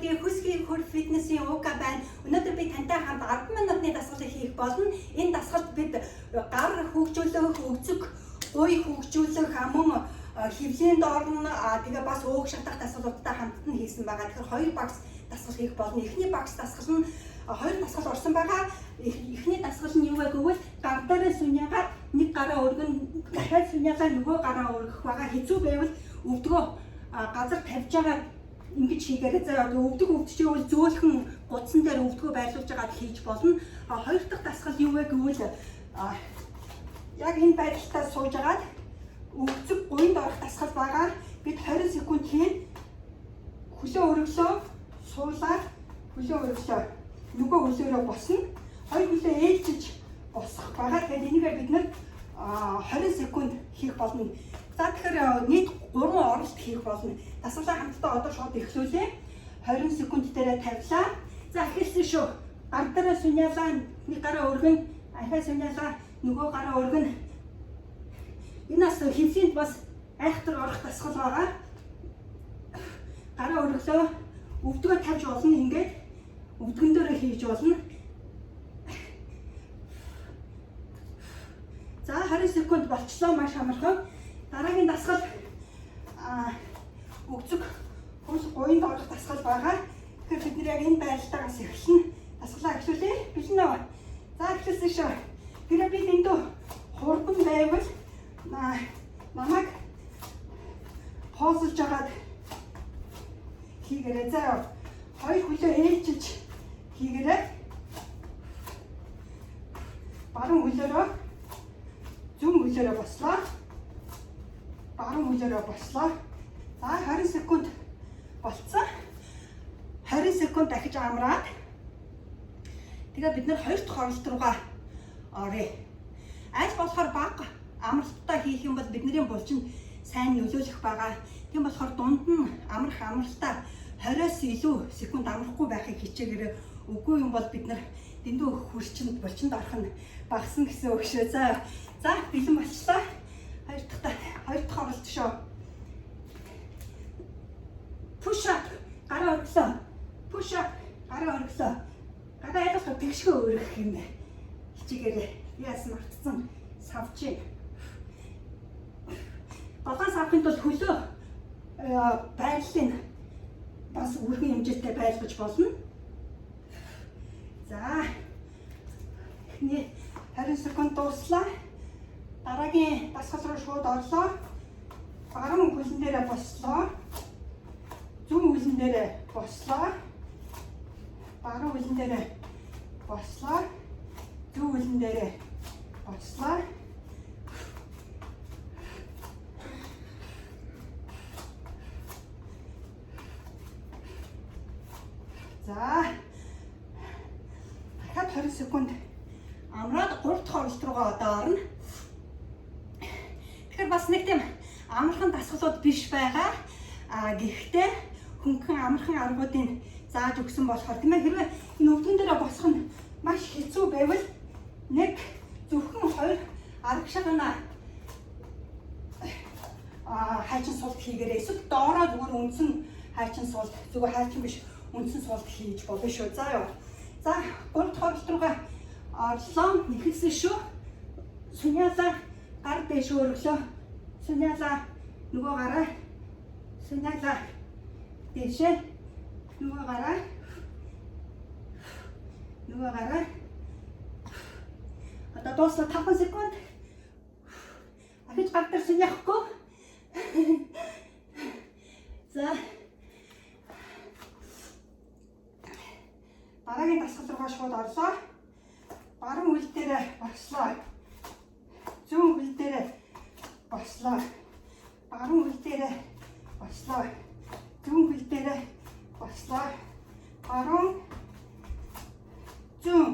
хүргэе. Хүсгийн хөр фитнесийн Ука байна. Өнөөдөр би тантай хамт 10 минутын дасгалыг хийх болно. Энэ дасгалд бид гар хөгжүүлэх, өгцөг, гуй хөгжүүлэх, мөн хөвлийн дорн, тэгээ бас өөх шатах дасгалуудтай хамтд нь хийсэн байгаа. Тэгэхээр хоёр багс дасгал хийх болно. Эхний багс дасгал нь хоёр дасгал орсон байгаа. Эхний дасгал нь юу вэ гэвэл гар дээрээ сүньяагаад нэг гараа өргөн, дахиад сүньяагаа нөгөө гараа өргөх байгаа. Хэцүү байвал өвдгөө газар тавьж байгаа ингэж хийгээрэй. За өвдөг өвдөжөөл зөөлхөн гудсан дээр өвдгөө байрлуулж байгаад хийж болно. Хоёр дахь дасгал юу вэ гэвэл яг энэ байдалтай сууж агаад өвцөг гуйнд орох дасгал байгаа. Бид 20 секунд хийн. Хөлөө өргөлөө, суулаад хөлөө өргөлөө. Нөгөө хөлөөрөө босно. Хоёр хөлөө ээлжиж босох байгаа. Тэгэхээр энийгээр бид нар 20 секунд хийх болно. За тэгэхээр нийт 3 оролт хийх болно. Дасгалаа хамтдаа одоо шууд эхлүүлье. 20 секунд дээрээ тавилаа. За эхэлсэн шүү. Гар дээрээ сүнялаа, нэг гараа өргөн, ахиа сүнялаа, нөгөө гараа өргөн. Энэ бас хөвлөнд бас айхтар орох дасгал байгаа. Гараа өргөлөө, өвдгөө тавьж болно ингээд өвдгөн дээрээ хийж болно. За 20 секунд болчлоо, маш амархан. Дараагийн дасгал өгцөг хөл гуйнд орох дасгал байгаа. Тэгэхээр бид нэр яг энэ байралтаагаас эхэлнэ. Дасгалаа эхлүүлье. Бэлэн үү? За эхэлсэн шүү. Тэр би дэндүү хурдан байвал намайг поозлж агаад хийгээрэй. За хоёр хөлөө ээлжиж хийгээрэй. Баруун хөлөөрөө зүүн хөлөөрөө бослоо. Баруун хөлөөрөө бослоо. За 20 секунд болцсон. 20 секунд дахиж амраад тэгээ бид нэр хоёр дахь оролт руугаа оръё. Аль болохоор бага амралттай хийх юм бол бидний булчинд сайн нөлөөлөх байгаа. Тийм болохоор дунд нь амрах амралтаа 20-оос илүү секунд амрахгүй байхыг хичээгээрэй. Үгүй юм бол бид нар дэндүү хөрчинд булчинд орох нь багасна гэсэн үг шүү. За бэлэн болчлоо. Хоёр дахь оролт шүү. Push up, гараа өргөлөө. Push up, гараа өргөлөө. Гараа айлгах тэгшгөө өргөх юм байна. Хичээгээрэй. Яасан мартсан савж. Долоон савхын тулд хөлөө байрлалыг бас өргөн хэмжээтэй байлгаж болно. За эхний 20 секунд дууслаа. Дараагийн дасгал руу шууд орлоо. Баруун хөлн дээрээ бослоо. Зүүн хөлн дээрээ бослоо. Баруун хөлн дээрээ бослоо. Зүүн хөлн дээрээ бослоо. За дахиад 20 секунд амраад 3 дахь оролт руугаа одоо орно. Тэгэхээр бас нэг тийм амархан дасгалууд биш байгаа. Гэхдээ хөнгөн амархан аргуудыг зааж өгсөн болохоор тийм ээ, хэрвээ энэ өвдгөн дээрээ босох нь маш хэцүү байвал нэг зөвхөн хоёр аргашаана хайчин суулт хийгээрэй. Эсвэл доороо зүгээр үндсэн хайчин суулт, зүгээр хайчин биш үндсэн суулт хийж болно шүү. За юу. За 3 дахь оролт руугаа орлоо. Нэхэлсэн шүү. Сүнялаа гар дээш өргөлөө. Сүнялаа нөгөө гараа. Сүнялаа дээшээ нөгөө гараа. Нөгөө гараа. Одоо дууслаа 5 секунд. Ахиж гар дээр сүняхгүй. За дараагийн дасгал руугаа шууд орлоо. Баруун хөл дээрээ бослоо. Зүүн хөл дээрээ бослоо. Баруун хөл дээрээ бослоо. Зүүн хөл дээрээ бослоо. Баруун зүүн.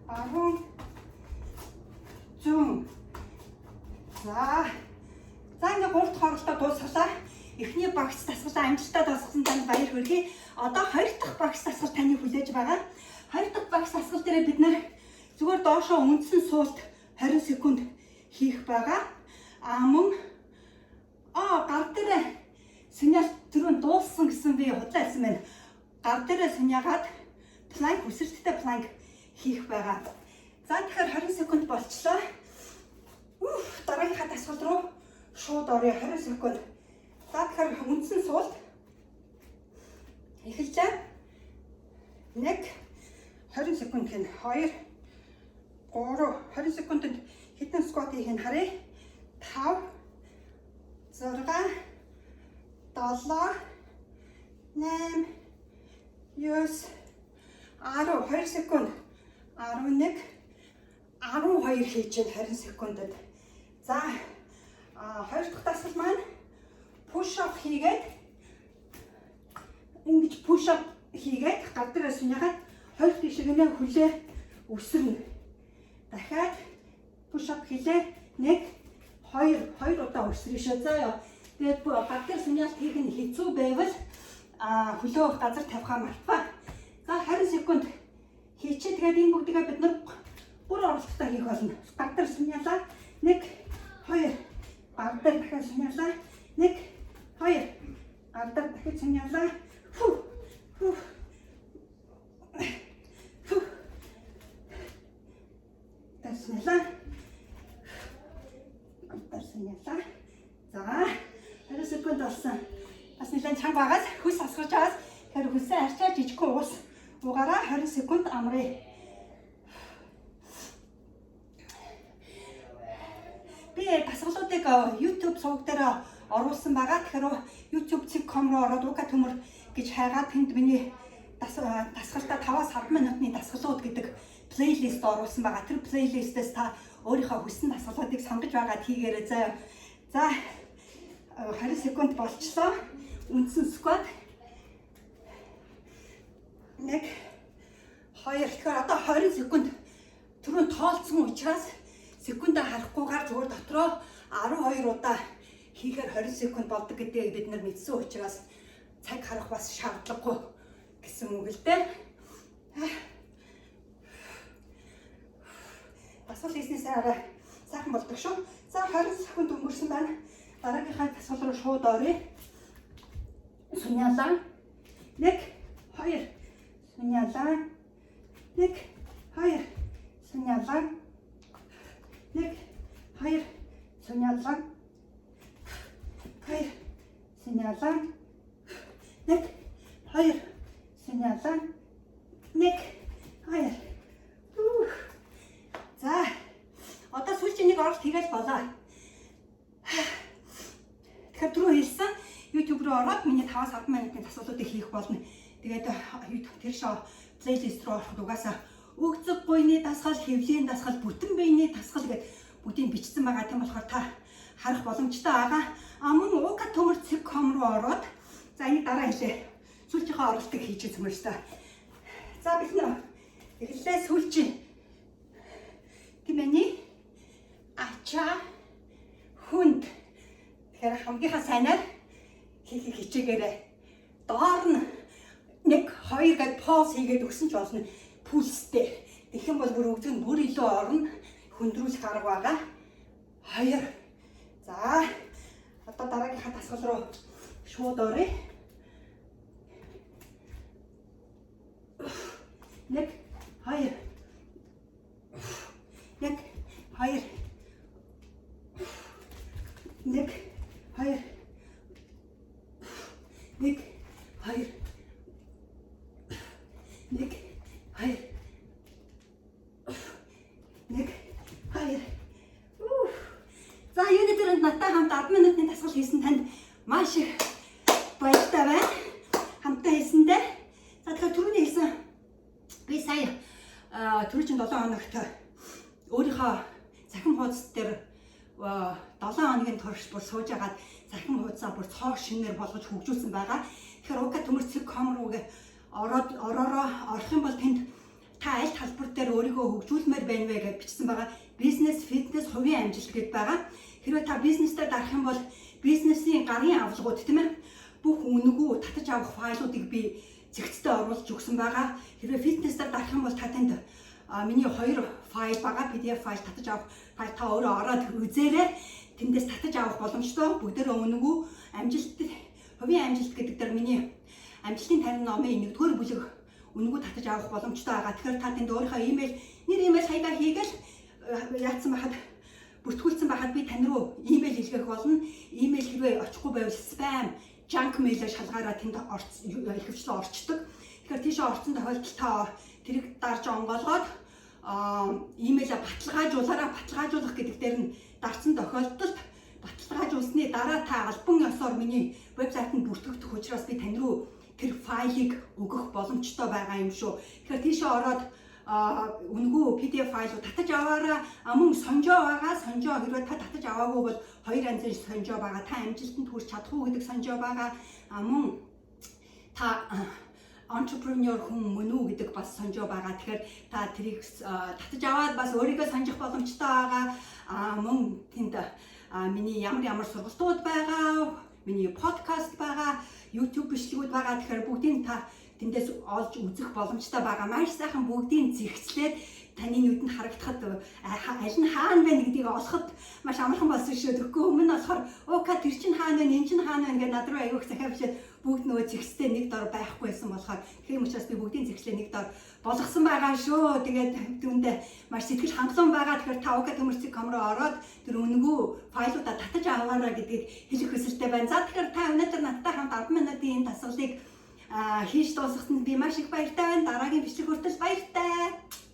Баруун зүүн. За. За ингээ 3 дахь оролтоо дуусгалаа. Эхний багц дасгалаа амжилттай дуусгасан танд баяр хүргэе. Одоо хоёр дахь багц дасгал таны хүлээж байгаа. Хоёр дахь багц дасгал дээрээ бид нэр зүгээр доошоо үндсэн суулт 20 секунд хийх байгаа. Мөн гар дээрээ сигнал түрүү Түрүүн дууссан гэсэн би худлаа хэлсэн байна. Гар дээрээ суньяагаад plank, өсөрттэй plank хийх байгаа. За, тэгэхээр 20 секунд болчлоо. Уф, дараагийнхаа дасгал руу шууд оръё, 20 секунд. За, тэгэхээр үндсэн суулт эхэллээ. 1, 20 секунд гин, 2, 3, 20 секундэд хэдэн squat хийх нь харъя. 5, 6, 7, 8, 9, 10, 2 секунд, 11, 12 хийж байна 20 секундэд. За, хоёр дахь дасгал маань push up хийгээд, ингэж push up хийгээд, гар дээрээ суньяагаад хоёр тийшээ хөлөө өсөрнө. Дахиад push up хийлээ. 1, 2, 2 удаа өсөрнө шүү. За яа. Тэгээд гар дээр суньяалт хийх нь хэцүү байвал хөлөө газар тавихаа мартваа. За, 20 секунд хийчихээ. Тэгээд энэ бүгдгээ бид нар гурван оролттой хийх болно. Гар дээр суньяалаа. 1, 2, гар дээр дахиад суньяалаа. 1, 2, гар дээр дахиад суньяалаа. Фу. Фу. Фу. Суньяалаа. Гар суньяалаа. За, 20 секунд болсон. Бас нэлээд чанга багаас хөлс асгарч байгаас, тэгэхээр хөлсөө арчаа жижигхэн ус уугаараа 20 секунд амрая. Би дасгалуудыг YouTube суваг дээр оруулсан байгаа. Тэгэхээр youtube.com руу ороод Ука Төмөр гэж хайгаад тэнд миний дасгалдаа 5-аас 10 минутны дасгалууд гэдэг playlist оруулсан байгаа. Тэр playlist ээс та өөрийнхөө хүссэн дасгалуудыг сонгож байгаад хийгээрэй заа. За, 20 секунд болчлоо. Үндсэн squat. 1, 2. Тэгэхээр одоо 20 секунд түрүүн тоолцсон учраас секундаа харахгүйгээр зүгээр дотроо 12 удаа хийхээр 20 секунд болдог гэдгийг бид нар мэдсэн учраас цаг харах бас шаардлагагүй гэсэн үг л дээ. Дасгал хийснээсээ арай сайхан болдог шүү. За, 20 секунд өнгөрсөн байна. Дараагийнхаа дасгал руу шууд оръё. Суньяалаа. 1, 2, суньяалаа. 1, 2, суньяалаа. 1, 2, суньяалаа. 2, суньяалаа. 1, 2, суньяалаа. 1, 2. За, одоо сүүлчийн нэг оролт хийгээл болоо. Тэгэхээр түрүү хэлсэн YouTube руу ороод миний 5-аас 10 минутын дасгалуудыг хийх болно. Тэгээд тэр шоу playlist руу ороход угаасаа өгцөг гуйны дасгал, хэвлийн дасгал, бүтэн биений дасгал гэд бүгдийг бичсэн байгаа. Тийм болохоор та харах боломжтой байгаа. А мөн ukatomor.com руу ороод, за, энийг дараа хэлээ. Сүүлчийнхээ оролтыг хийж үзмээр та. За, бэлнэ. Эхлээ, сүүлчийн. Тимэний ачаа хүнд. Тэгэхээр хамгийн сайнаар хийхийг хичээгээрэй. Доор нь 1, 2 гэд pause хийгээд өгсөн ч болно. Пульстэй. Тэгэх юм бол бүр өгдөг нь бүр илүү орно. Хөндрүүлэх арга байгаа. 2. За, одоо дараагийнхаа дасгал руу шууд оръё. 1, 2, 1, 2, 1, 2, 1, 2, 1, 2, 1, 2. За, юуны түрүүнд надтай хамт 10 минутын дасгал хийсэн танд маш их баяртай байна. Хамтаа хийсэндээ. За, тэгэхээр түрүүний хэлсэн би сая түрүүчийн 7 хоногт өөрийнхөө цахим хуудас дээр 7 хоногийн турш бүр сууж агаад цахим хуудасаа бүр цоо шинээр болгож хөгжүүлсэн байгаа. Тэгэхээр ukatomor.com руугээ ороод ороороо орох юм бол тэнд та аль талбар дээр өөрийгөө хөгжүүлмээр байна вэ гэж бичсэн байгаа. Бизнес, фитнес, хувийн амжилт гэд байгаа. Хэрвээ та бизнестэй дарах юм бол бизнесийн гарын авлагууд, тийм ээ, бүх үнэгүй татаж авах файлуудыг би зэгцтэй оруулж өгсөн байгаа. Хэрвээ фитнесээр дарах юм бол та танд миний хоёр файл байгаа. PDF файл, татаж авах файл, та өөрөө ороод үзээрэй. Тэндээс татаж авах боломжтой. Бүгдээрээ үнэгүй амжилт Хувийн амжилт гэдэг дээр миний амжилтын тарин номын 1-р бүлэг үнэгүй татаж авах боломжтой байгаа. Тэгэхээр та тэнд өөрийнхөө имэйл, нэр, имэйл хаягаа хийгээл яатсан байхад, бүртгүүлсэн байхад би тань руу имэйл илгээх болно. Имэйл хэрвээ очихгүй байвал spam, junk mail-ээр шалгаараа, тэнд ихэвчлэн орчдөг. Тэгэхээр тийшээ орсон тохиолдолд та тэрийг дарж онгоолгоод имэйлээ баталгаажуулаараа. Баталгаажуулах гэдэг дээр нь дарсан тохиолдолд баталгаажуулсны дараа та албан ёсоор миний вебсайтанд бүртгэгдэх учраас би тань руу тэр файлыг өгөх боломжтой байгаа юм шүү. Тэгэхээр тийшээ ороод үнэгүй PDF файлуу татаж аваараа. Мөн сонжоо байгаа. Сонжоо хэрвээ та татаж аваагүй бол хоёр янзын сонжоо байгаа. Та амжилтанд хүрч чадах уу гэдэг сонжоо байгаа. Мөн та entrepreneur хүн мөн үү гэдэг бас сонжоо байгаа. Тэгэхээр та тэрийг татаж аваад бас өөрийгөө санжих боломжтой байгаа. Мөн тэнд миний ямар ямар сургалтууд байгаа, миний подкаст байгаа, YouTube бичлэгүүд байгаа. Тэгэхээр бүгдийг та тэндээс олж үзэх боломжтой байгаа. Маш сайхан бүгдийг зэгцлээд таны нүдэнд харагдахад, аль нь хаана байна гэдгийг олоход маш амархан болсон шүү. Тэгэхгүй өмнө нь болохоор "Уука, тэр чинь хаана байна, энэ чинь хаана байна" гэж над руу аягүй их захиа бичээд, бүгд нөгөө зэгцтэй нэг дор байхгүйсэн болохоор, тийм учраас би бүгдийн зэгцлээ нэг дор болгосон байгаа шүү. Тэгээд түүндээ маш сэтгэл хангалуун байгаа. Тэгэхээр та ukatömör.com руу ороод тэр үнэгүй файлуудаа татаж аваарай гэдгийг хэлэх хүсэлтэй байна. За, тэгэхээр та өнөөдөр надтай хамт 10 минутын энэ дасгалыг хийж дуусгасанд би маш их баяртай байна. Дараагийн бичлэг хүртэл баяртай.